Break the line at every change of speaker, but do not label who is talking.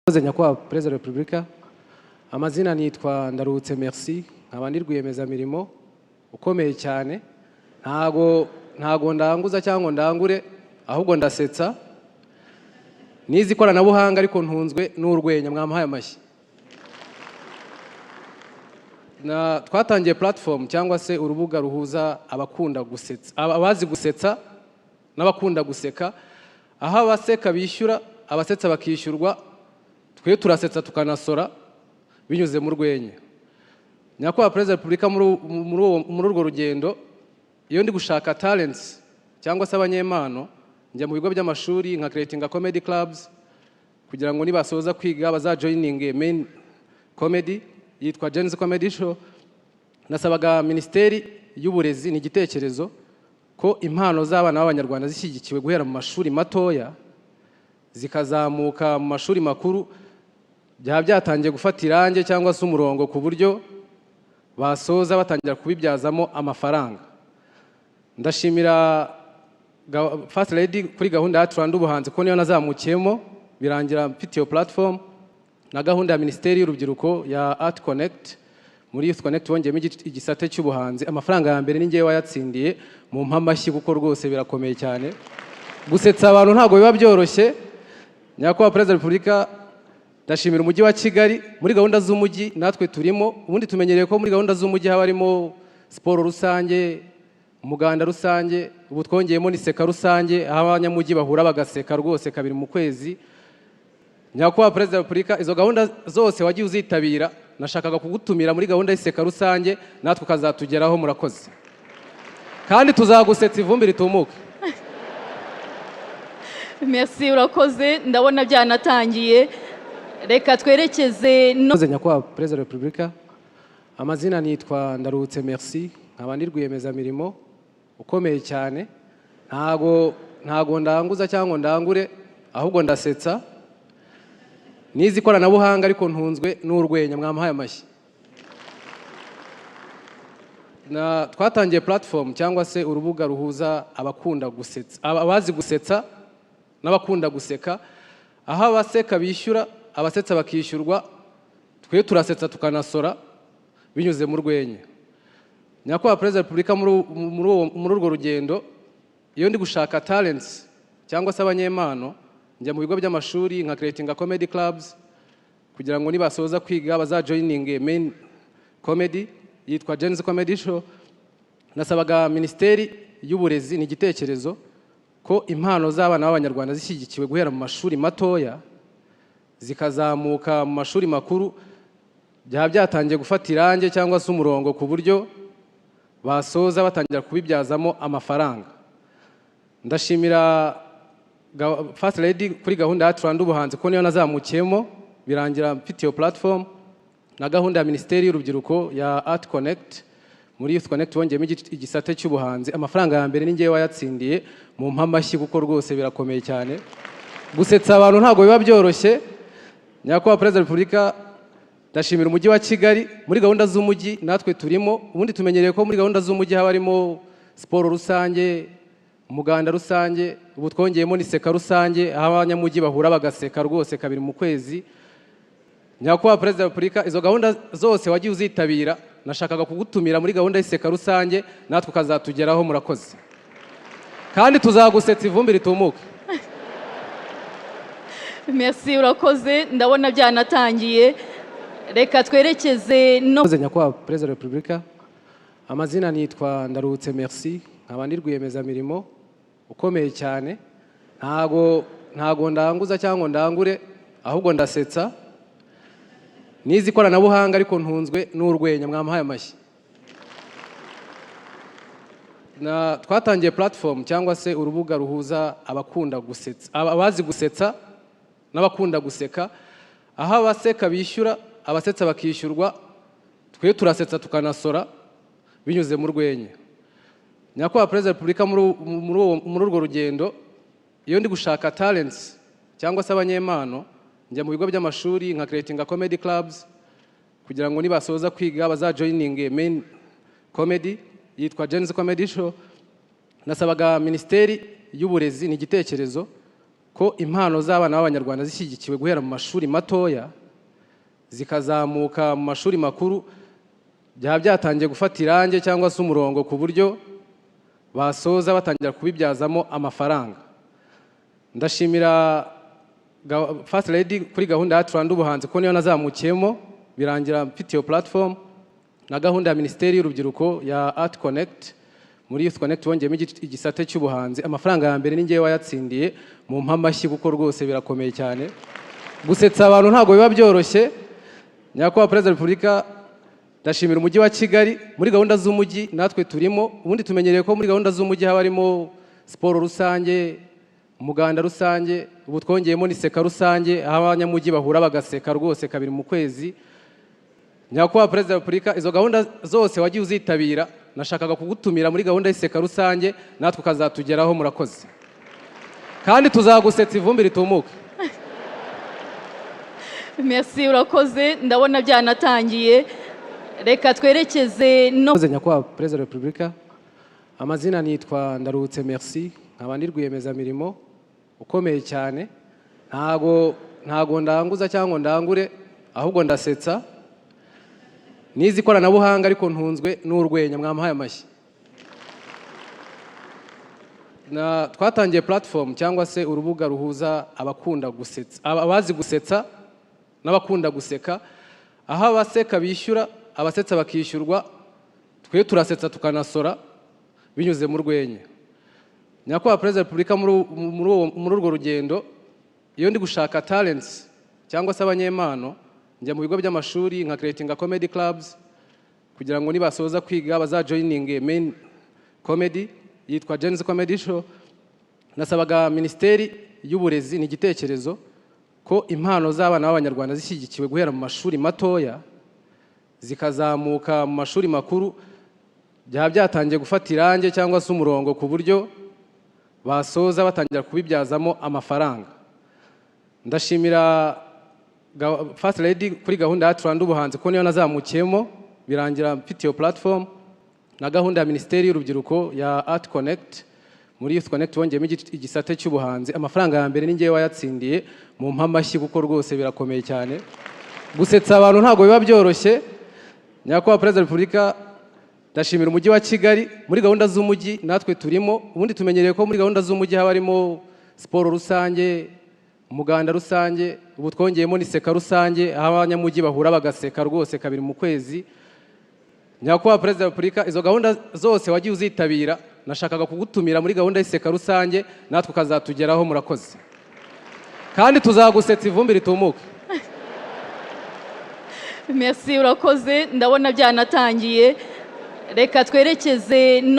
Murakoze, Nyakubahwa Perezida wa Repubulika. Amazina nitwa Ndaruhutse Merci, nkaba ndi rwiyemezamirimo ukomeye cyane. Ntago ndanguza cyangwa ndangure, ahubwo ndasetsa. Nize ikoranabuhanga ariko ntunzwe n'urwenya. Mwamuhaye amashyi. Na twatangiye platform cyangwa se urubuga ruhuza abakunda gusetsa, abazi gusetsa n'abakunda guseka, aho abaseka bishyura, abasetsa bakishyurwa. Twe turasetsa tukanasora binyuze mu rwenya. Nyakubahwa Perezida wa Repubulika, muri urwo rugendo, iyo ndi gushaka talents cyangwa se abanyempano, njya mu bigo by'amashuri nka creating comedy clubs kugira ngo nibasoza kwiga bazajoininge main comedy yitwa Gen-Z Comedy Show. Nasabaga Minisiteri y'Uburezi, ni igitekerezo, ko impano z'abana b'Abanyarwanda zishyigikiwe guhera mu mashuri matoya zikazamuka mu mashuri makuru, byaba byatangiye gufata irange cyangwa se umurongo, ku buryo basoza batangira kubibyazamo amafaranga. Ndashimira First Lady kuri gahunda ya Rwanda Ubuhanzi, ko niyo nazamukiyemo birangira mfite iyo platform, na gahunda ya Minisiteri y'Urubyiruko ya Art Connect. Muri Youth Connect wongeyemo igisate cy'ubuhanzi. Amafaranga ya mbere ni ngewe wayatsindiye. Mu amashyi kuko rwose birakomeye cyane. Gusetsa abantu ntabwo biba byoroshye. Nyakubahwa Perezida wa Repubulika, ndashimira Umujyi wa Kigali. Muri gahunda z'umujyi natwe turimo. Ubundi tumenyereye ko muri gahunda z'umujyi haba harimo siporo rusange, umuganda rusange. Ubu twongeyemo n'iseka rusange, aho abanyamujyi bahura bagaseka rwose kabiri mu kwezi. Nyakubahwa Perezida wa Repubulika, izo gahunda zose wagiye uzitabira. Nashakaga kugutumira muri gahunda y'iseka rusange, natwe ukazatugeraho. Murakoze, kandi tuzagusetsa ivumbi ritumuke.
Merci, urakoze. Ndabona byanatangiye. Reka twerekeze no
Murakoze, Nyakubahwa Perezida wa Repubulika. Amazina nitwa Ndaruhutse Merci, nkaba ndi rwiyemezamirimo ukomeye cyane. Ntago ndanguza cyangwa ndangure, ahubwo ndasetsa. Nize ikoranabuhanga ariko ntunzwe n'urwenya. Mwamuhaye amashyi. Na twatangiye platform cyangwa se urubuga ruhuza abakunda gusetsa, abazi gusetsa n'abakunda guseka, aho abaseka bishyura, abasetsa bakishyurwa. Twe turasetsa tukanasora binyuze mu rwenya. Nyakubahwa Perezida wa Repubulika, muri urwo rugendo, iyo ndi gushaka talents cyangwa se abanyempano, njya mu bigo by'amashuri nka creating comedy clubs kugira ngo nibasoza kwiga bazajoininge main comedy yitwa Gen-Z Comedy Show. Nasabaga Minisiteri y'Uburezi, ni igitekerezo, ko impano z'abana b'Abanyarwanda zishyigikiwe guhera mu mashuri matoya zikazamuka mu mashuri makuru, byaba byatangiye gufata irange cyangwa se umurongo, ku buryo basoza batangira kubibyazamo amafaranga. Ndashimira First Lady kuri gahunda ya Rwanda Ubuhanzi, ko niyo nazamukiyemo birangira mfite iyo platform, na gahunda ya Minisiteri y'Urubyiruko ya Art Connect. Muri Youth Connect wongeyemo igisate cy'ubuhanzi. Amafaranga ya mbere ni ngewe wayatsindiye. Mu amashyi kuko rwose birakomeye cyane. Gusetsa abantu ntabwo biba byoroshye. Nyakubahwa Perezida wa Repubulika, ndashimira Umujyi wa Kigali. Muri gahunda z'umujyi natwe turimo. Ubundi tumenyereye ko muri gahunda z'umujyi haba harimo siporo rusange, umuganda rusange. Ubu twongeyemo n'iseka rusange, aho abanyamujyi bahura bagaseka rwose kabiri mu kwezi. Nyakubahwa Perezida wa Repubulika, izo gahunda zose wagiye uzitabira. Nashakaga kugutumira muri gahunda y'iseka rusange, natwe ukazatugeraho. Murakoze, kandi tuzagusetsa ivumbi ritumuke.
Merci, urakoze. Ndabona byanatangiye. Reka twerekeze no
Murakoze, Nyakubahwa Perezida wa Repubulika. Amazina nitwa Ndaruhutse Merci, nkaba ndi rwiyemezamirimo ukomeye cyane. Ntago ndanguza cyangwa ndangure, ahubwo ndasetsa. Nize ikoranabuhanga ariko ntunzwe n'urwenya. Mwamuhaye amashyi. Na twatangiye platform cyangwa se urubuga ruhuza abakunda gusetsa, abazi gusetsa n'abakunda guseka, aho abaseka bishyura, abasetsa bakishyurwa. Twe turasetsa tukanasora binyuze mu rwenya. Nyakubahwa Perezida wa Repubulika, muri urwo rugendo, iyo ndi gushaka talents cyangwa se abanyempano, njya mu bigo by'amashuri nka creating comedy clubs kugira ngo nibasoza kwiga bazajoininge main comedy yitwa Gen-Z Comedy Show. Nasabaga Minisiteri y'Uburezi, ni igitekerezo, ko impano z'abana b'Abanyarwanda zishyigikiwe guhera mu mashuri matoya zikazamuka mu mashuri makuru, byaba byatangiye gufata irange cyangwa se umurongo, ku buryo basoza batangira kubibyazamo amafaranga. ko impano z'abana b'Abanyarwanda zishyigikiwe guhera mu mashuri matoya zikazamuka mu mashuri makuru, byaba byatangiye gufata irange cyangwa se umurongo, ku buryo basoza batangira kubibyazamo amafaranga. Ndashimira First Lady kuri gahunda ya Rwanda ubuhanzi, kuko niyo nazamukiyemo, birangira mfite iyo platform na gahunda ya Minisiteri y'Urubyiruko ya Art Connect. Muri Youth Connect wongeyemo igisate cy'ubuhanzi. Amafaranga ya mbere ni ngewe wayatsindiye, mu amashyi kuko rwose birakomeye cyane. Gusetsa abantu ntabwo biba byoroshye. Nyakubahwa Perezida wa Repubulika, ndashimira Umujyi wa Kigali muri gahunda z'umujyi natwe turimo. Ubundi tumenyereye ko muri gahunda z'umujyi haba harimo siporo rusange, umuganda rusange. Ubu twongeyemo n'iseka rusange, aho abanyamujyi bahura bagaseka rwose kabiri mu kwezi. Nyakubahwa Perezida wa Repubulika, izo gahunda zose wagiye uzitabira. Nashakaga kugutumira muri gahunda y'iseka rusange, natwe ukazatugeraho. Murakoze, kandi tuzagusetsa ivumbi ritumuke.
Merci, urakoze. Ndabona byanatangiye. Reka twerekeze no
Murakoze, Nyakubahwa Perezida wa Repubulika. Amazina nitwa Ndaruhutse Merci, nkaba ndi rwiyemezamirimo ukomeye cyane. Ntago ndanguza cyangwa ngo ndangure, ahubwo ndasetsa. Nize ikoranabuhanga, ariko ntunzwe n'urwenya. Mwamuhaye amashyi. Na twatangiye platform cyangwa se urubuga ruhuza abakunda gusetsa, abazi gusetsa n'abakunda guseka, aho abaseka bishyura, abasetsa bakishyurwa. Twe turasetsa tukanasora binyuze mu rwenya. Nyakubahwa Perezida wa Repubulika, muri urwo rugendo, iyo ndi gushaka talents cyangwa se abanyempano, njya mu bigo by'amashuri nka creating comedy clubs, kugira ngo nibasoza kwiga bazajoininge main comedy yitwa Gen-Z Comedy Show. Nasabaga Minisiteri y'Uburezi, ni igitekerezo, ko impano z'abana b'Abanyarwanda zishyigikiwe guhera mu mashuri matoya zikazamuka mu mashuri makuru, byaba byatangiye gufata irange cyangwa se umurongo, ku buryo basoza batangira kubibyazamo amafaranga. Ndashimira First Lady kuri gahunda ya Rwanda ubuhanzi, kuko niyo nazamukiyemo, birangira mfite iyo platform na gahunda ya Minisiteri y'Urubyiruko ya Art Connect. Muri Youth Connect wongeyemo igisate cy'ubuhanzi. Amafaranga ya mbere ni ngewe wayatsindiye, mu amashyi kuko rwose birakomeye cyane. Gusetsa abantu ntabwo biba byoroshye. Nyakubahwa Perezida wa Repubulika, ndashimira Umujyi wa Kigali muri gahunda z'umujyi natwe turimo. Ubundi tumenyereye ko muri gahunda z'umujyi haba harimo siporo rusange, umuganda rusange. Ubu twongeyemo n'iseka rusange, aho abanyamujyi bahura bagaseka rwose kabiri mu kwezi. Nyakubahwa Perezida wa Repubulika, izo gahunda zose wagiye uzitabira. Nashakaga kugutumira muri gahunda y'iseka rusange, natwe ukazatugeraho. Murakoze, kandi tuzagusetsa ivumbi ritumuke.
Merci, urakoze. Ndabona byanatangiye. Reka twerekeze no